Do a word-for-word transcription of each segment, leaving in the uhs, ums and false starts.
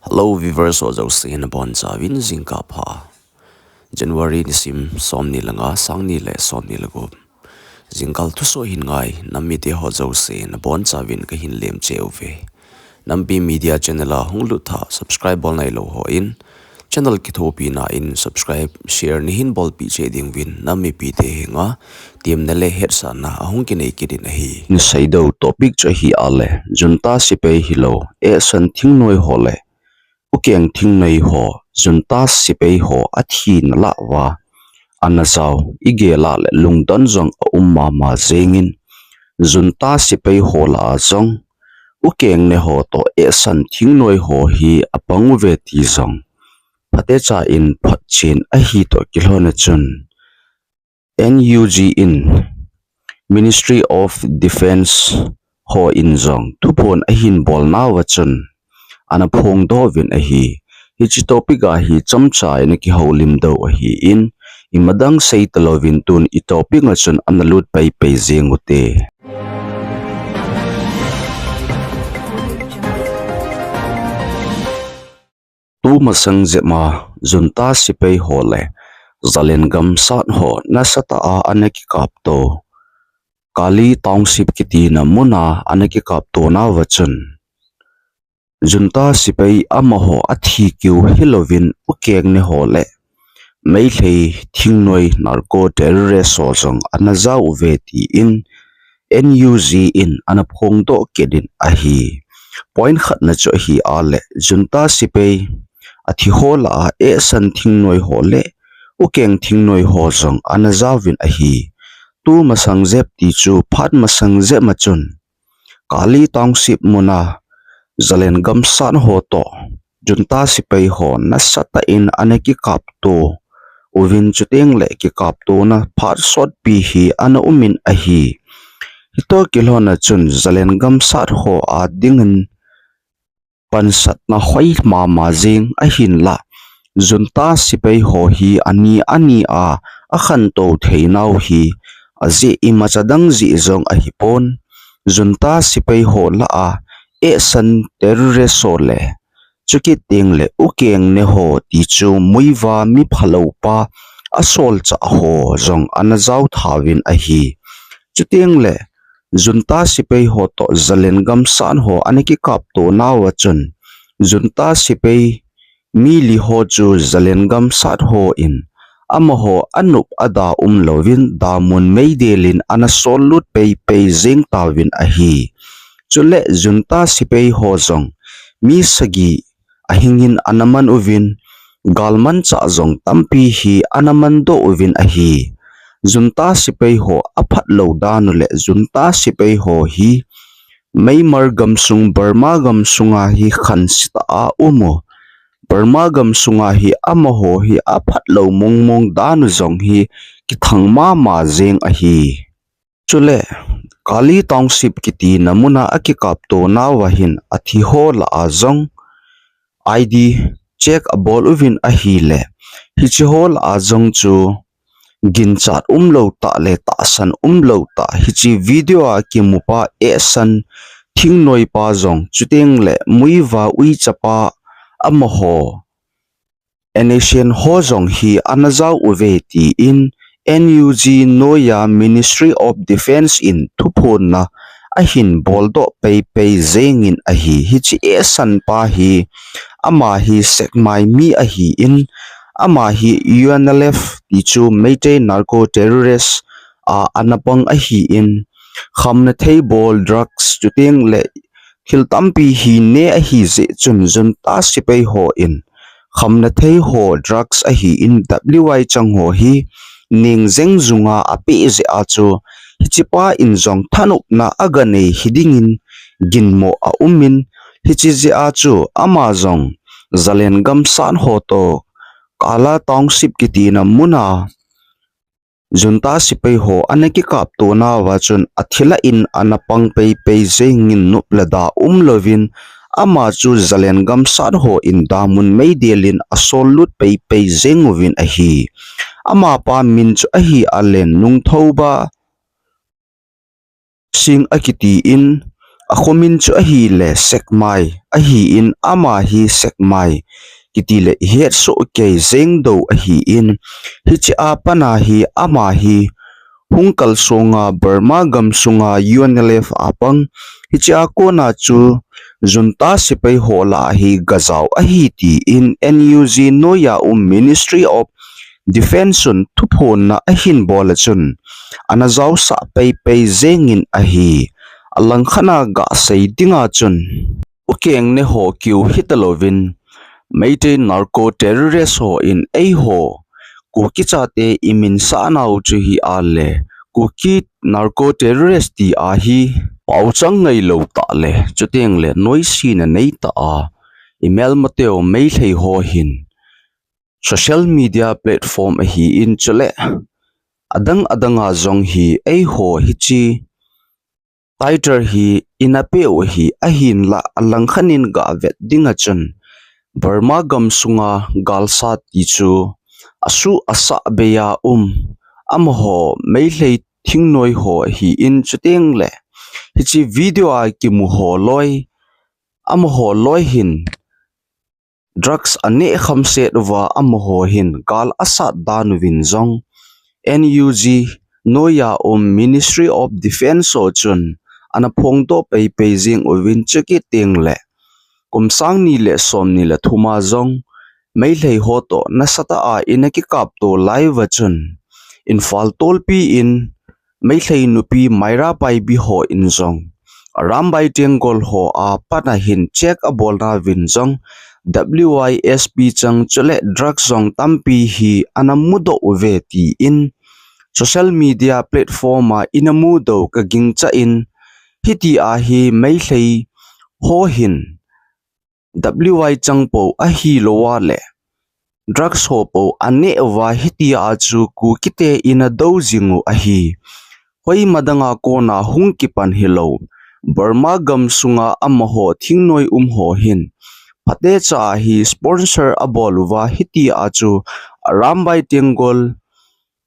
Hello viewers ho jouse, nabonchauvin jingkah pha. January nisim somni le nga, sangni le somni le gup. Jingkah thusoh hin ngai nam mite ho jouse nabonchauvin kahin lemcheh uve. Nampi Media channel a hung lut tha subscribe bol nailou hon channel kithopina in subscribe, share neihin bolpeh cheh diuvin nam mipite henga temna le hetsahna ahung kinei kit in ahi. Nasei diu topic chu ahi a le, junta sepai hilou, ehsan thingnoi ho le ukeng thingnoi ho, junta sepai ho athina lah uva ana jao igel a le lungdon jong aum mama jengin, junta sepai ho lah a jong ukeng ne ho toh ehsan thingnoi ho hi apang uve ti jong phatecha in photchen ahi toh kilhon a chun, N U G in, Ministry of Defence hon jong thuphon ahin bol nauva chun ana phongdoh uvin ahi. Hiche topic a hi chomcha in akihoulim diu ahin, imadang sei talouvin tun i topic a chun ana lut peipei jeng ute. Tumasang jep a junta sepai ho le Zalengam sat ho nasatah a ana kikapto, Kali Township kitina mun a ana kikapto nauva chun, junta sepai amaho athi keu hilouvin ukeng ne ho le Meitei thingnoi narco terrorist ho jong ana jao uve tin N U G in ana phongdoh kit in ahi. Point khatna chu ahi a le, junta sepai athi ho lah a ehsan thingnoi ho le ukeng thingnoi ho jong ana jaovin ahi. Tumasang jep ti chu phat masang jep a chun Kali Township mun a Zalengam sat ho toh junta sepai ho nasatah in ana kikapto uvin, chuteng le kikaptona phat sotpi hi ana umin ahi. Hitoh kilhon a chun Zalengam sat ho a dingin pansatna hoi mama jeng ahinlah, junta sepai ho hi ani ani a akhantou theinau hi ajeh imacha dang jeh jong ahipon, junta sepai ho lah a ehsan terrorist ho le chukit teng le ukeng ne ho ti chu muivah mi phalou pa asolchah ho jong ana jao thauvin ahi. Chuteng le junta sepai ho toh Zalengam sat ho ana kikapto nauva chun, junta sepai mi li ho chu Zalengam sat hon amaho anop ada umlouvin damun meidel in ana sollut peipei jeng tauvin ahi. Chule junta sepai ho jong mi sagi ahingin ana man uvin, galmanchah jong tampi hi ana mandoh uvin ahi. Junta sepai ho aphatlou dan u le junta sepai ho hi Myanmar gamsung, Burma gamsunga hi khansetah a um u, Burma gamsunga hi amaho hi aphatlou mongmong dan u jong hi kithang mama jeng ahi. Chule Kali Township kitina mun a akikapto nauva hin athi ho lah a jong I D check abol uvin ahile, hiche ho lah a jong chu ginchat umlou tah le tahsan umlou tah, hiche video a kimupa ehsan thingnoi pa jong chuteng le muivah uicha pa amaho N S C N ho jong hi ana jao uve tin N U G noiya Ministry of Defence in thuphonna ahin boldoh peipei jengin ahi. Hiche ehsan pa hi ama hi Sekmai mi ahin, ama hi U N L F ti chu Meitei narco terrorist a ana pang ahin, khamna thei bol drugs chuteng le thil tampi hi ne ahi jeh chun junta sepai hon khamna thei ho drugs ahin W I chang ho hi neng jeng junga apeh jeh a chu hichepa in jong thanopna aganei hidingin ginmo aumin, hiche jeh a chu ama jong Zalengam sat ho toh Kali Township kitina muna junta sepai ho ana kikapto nauva chun athi lah in ana pang peipei jengin nop le da umlouvin, ama chu Zalengam sat hon damun meidel in asollut peipei jeng uvin ahi. Amapa min chu ahi a le Nungthoba Singh akitin, Akhomin chu ahile Sekmai ahin, ama hi Sekmai kiti le ihet soh kei jeng dou ahin, hiche a pat a hi ama hi hung kalsonga Burma gamsunga U N L F a pang, hiche a kona chu junta sepai ho lah a hi gajao ahi tin N U G noiya um Ministry of Defence chun thuphonna ahin bol a chun ana jaosah peipei jengin ahi. Alangkhat a gasei dinga chun, ukeng ne ho kiu hitalouvin, Meitei narco terrorist hon eiho Kuki chate imin sahnau chu hi ale, Kuki narco terrorist ti a hi paochang ngailou tah le, chuteng le noisena neitah a, imelmateu Meitei ho hin social media platform ahin chule adang adanga jong hi eiho hiche title hi ina peh u hi ahinlah alangkhat in gavet dinga chun Burma gamsunga galsat ti chu asuh asah beiya um amaho Meitei thingnoi ho ahin chuteng le hiche video a kimu ho loi amaho loi hin drugs aneh khamset uva amaho hin gal asat dan uvin jong N U G noiya um Ministry of Defence ho chun ana phongdoh peipei jeng uvin chukit teng le kum sang ni le som ni le thum a jong Meitei ho toh nasatah a ina kikapto lai uva chun Imphal tolpi in Meitei nupi Myra Paibi hon jong Arambai Tenggol ho a pat a hin check abolna uvin jong W I S P chang chule drugs jong tampi hi ana mudoh uve tin social media platform a ina mudoh kagingchan hiti a hi Meitei ho hin W I chang pou ahilou a le drugs ho pou aneh uva hiti a chu Kukite ina dou jing u ahi. Hoima danga kona hung kipan hilou Burma gamsunga amaho thingnoi um ho hin phatecha a hi sponsor abol uva hiti a chu Arambai Tenggol,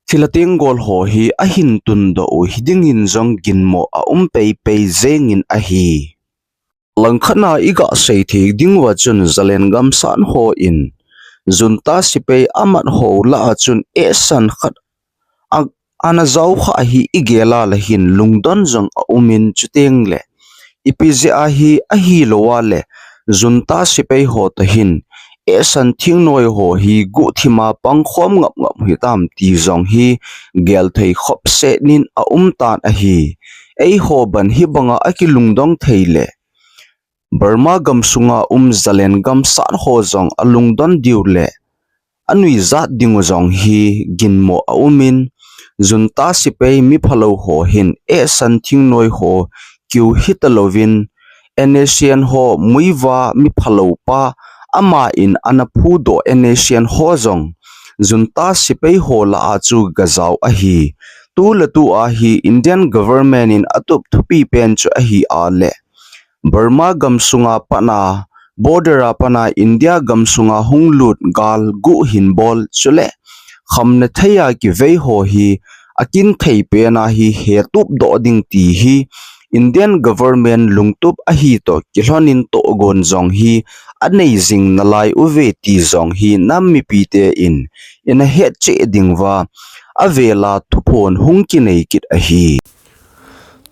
Thila Tenggol ho hi ahin tundoh u hi dingin jong ginmo aum peipei jengin ahi. Langkhat a igasei thei ding uva chun Zalengam sat hon junta sepai amat ho lah a chun ehsan khat a, ana jaokhah hi igel a le hin lungdon jong aumin chuteng le ipi jeh a hi ahilou a le junta sepai ho toh hin ehsan thingnoi ho hi guhthima pangkhom ngap ngap hitam ti jong hi gelthei khopset nin aum tan ahi. Eiho ban hibanga akilungdong thei le Burma gamsunga um Zalengam sat ho jong alungdon diu le anuijat ding u jong hi ginmo aumin, junta sepai miphalou ho hin ehsan thingnoi ho kiu hitalouvin, N S C N ho Muivah miphalou pa ama in ana phudoh N S C N ho jong junta sepai ho lah a chu gajao ahi. Tu le tu a hi Indian government in atup thupi pen chu ahi a le Burma gamsunga pat a, border a pat a India gamsunga hung lut gal guh hin bol chule khamna thei a kivei ho hi akin thei pen a hi hetup doh ding ti hi Indian government lungtup ahi toh kilhonin tohgon jong hi anei jing nalai uve ti jong hi nam mipite in ina hetcheh ding uva avel a thuphon hung kinei kit ahi.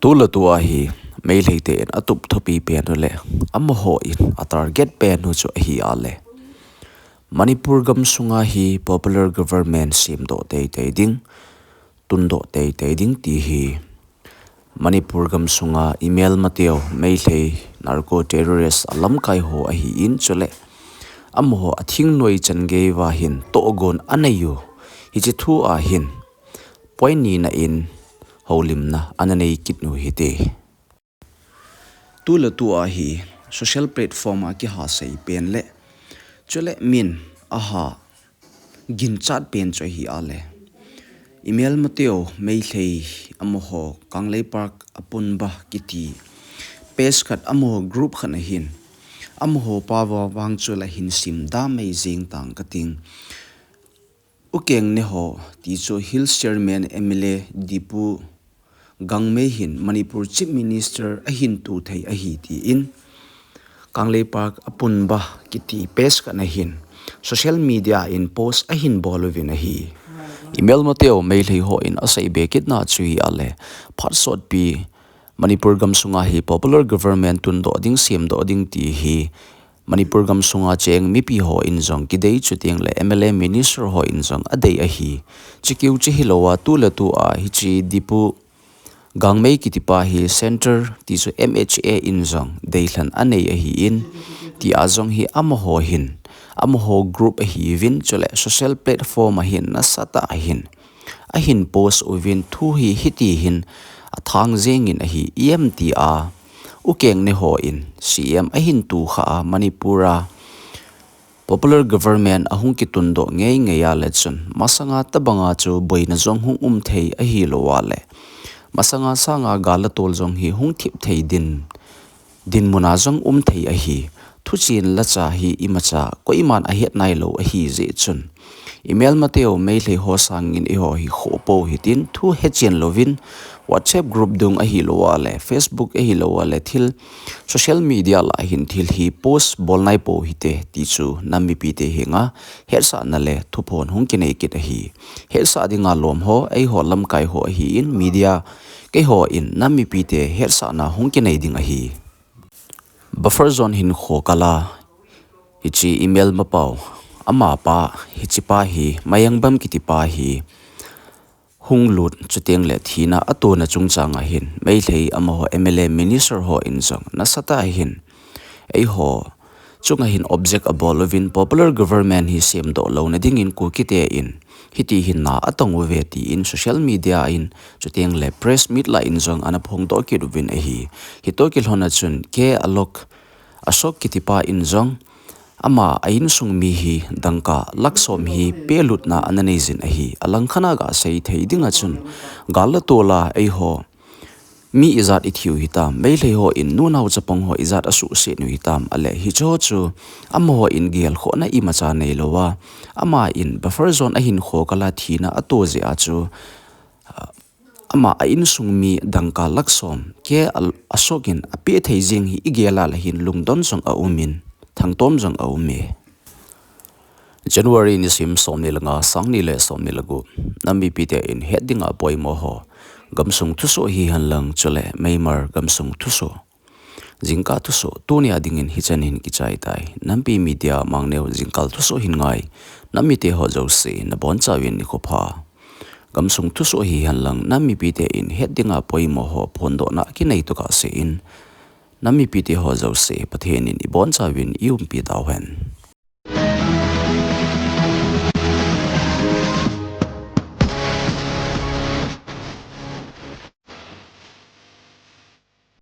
Tu le tu a hi Meitei te in atup thupi pen u le amaho in a target pen u chu ahi a le Manipur gamsunga hi popular government semdoh teitei ding, tundoh teitei ding ti hi Manipur gamsunga imelmateu Meitei narco terrorist alamkai ho ahin chule amaho athingnoi chan gei uva hin tohgon anei u hiche thu a hin point ni na in houlimna ana nei kit u hite. Tu le tu a hi social platform a kihasei pen le chule min aha ginchat pen chu ahi a le imelmateu Meitei amaho Kanglei Park Apunba kiti page khat amaho group khat a hin amaho pa uva vang chu la hin sim da mai jeng tang kating. Ukeng ne ho ti chu Hills Chairman M L A Dipu Gangmei hin Manipur Chief Minister ahin tu thei ahi, tiin Kangleipak Apunba kiti page khat na hin social media in post ahin bol uvin ahi. Imelmateu Meitei ho in asei be kitna chu hi ale, phat sotpi Manipur gamsunga hi popular government tundoh ding, semdoh ding ti hi Manipur gamsunga cheng mipi ho in jong kidei, chuteng le M L A, minister ho in jong adei ahi. Chikeu chu hilou a, tu le tu a hiche Diphu Gangmei kitipa hi center ti chu M H A in jong deilhen anei ahin, tia jong hi amaho hin, amaho group ahiuvin, chule social platform a hin nasatah a hin ahin post uvin, thu hi hiti hin athang jengin ahi. Iem tia, ukeng ne ho in C M ahin tu kha a, Manipur a popular government ahung kitundoh ngei ngei a le chun, masanga tabanga chu boina jong hung um thei ahilou a le, masanga sanga gal le tol jong hi hung thip thei din, dinmuna jong um thei ahi. Thuchen lacha hi imacha koiman ahet nailou ahi jeh chun, Imelmateu Meitei ho sangin eiho hi khopo hitin, thu hechen louvin, WhatsApp group dung ahilou a le, Facebook ahilou a le, thil social media lah hin thil hi post bol naipo hite ti chu nam mipite henga hetsahna le thuphon hung kinei kit ahi. Hetsah dinga lom ho eiho lamkai ho ahin, media keiho in nam mipite hetsahna hung kinei ding ahi. Buffer zone hinkho kala hiche Imelmapau, amapa, hichepa hi Mayangbam kitipa hi hung lut, chuteng le thina atona chungchang a hin Meitei amaho M L A, minister ho in jong nasatah a hin eiho chunga hin object abol uvin, popular government hi semdoh louna dingin Kukite in hiti hin na atong uve, tiin social media in, chuteng le press meet lah in jong ana phongdoh kit uvin ahi. Hitoh kilhon a chun K Alok, Ashok kitipa in jong ama a insung mi hi dangka lakh som hi pelutna ana neijin ahi. Alangkhat a gasei thei dinga chun, gal le tol a eiho mi ijat ithiu hitam, Meitei ho in nunao chapang ho ijat asuhset u hitam, ale hicheho chu amaho in gelkhohna imacha neilou a, ama in buffer zone a hinkho kala thina ato jeh a chu, ama a insung mi dangka lakh som K Ashok in apeh thei jeng hi igel a le hin lungdon jong aumin, thangtom jong aume. January nisim somni le nga, sangni le somni le gup. Nam mipite in het dinga poimo ho, gamsung thusoh hihen lang, chule Myanmar gamsung thusoh, jingkah thusoh, tunia dingin hichan hin kichai tai. Nampi Media Mangneo jingkah thusoh hin ngai nam mite ho jouse nabonchauvin nikho pha. Gamsung thusoh hihen lang, nam mipite in het dinga poimo ho phondohna kinei tokah sen, nam mipite ho jouse Pathen in ibonchauvin iumpi tauhen.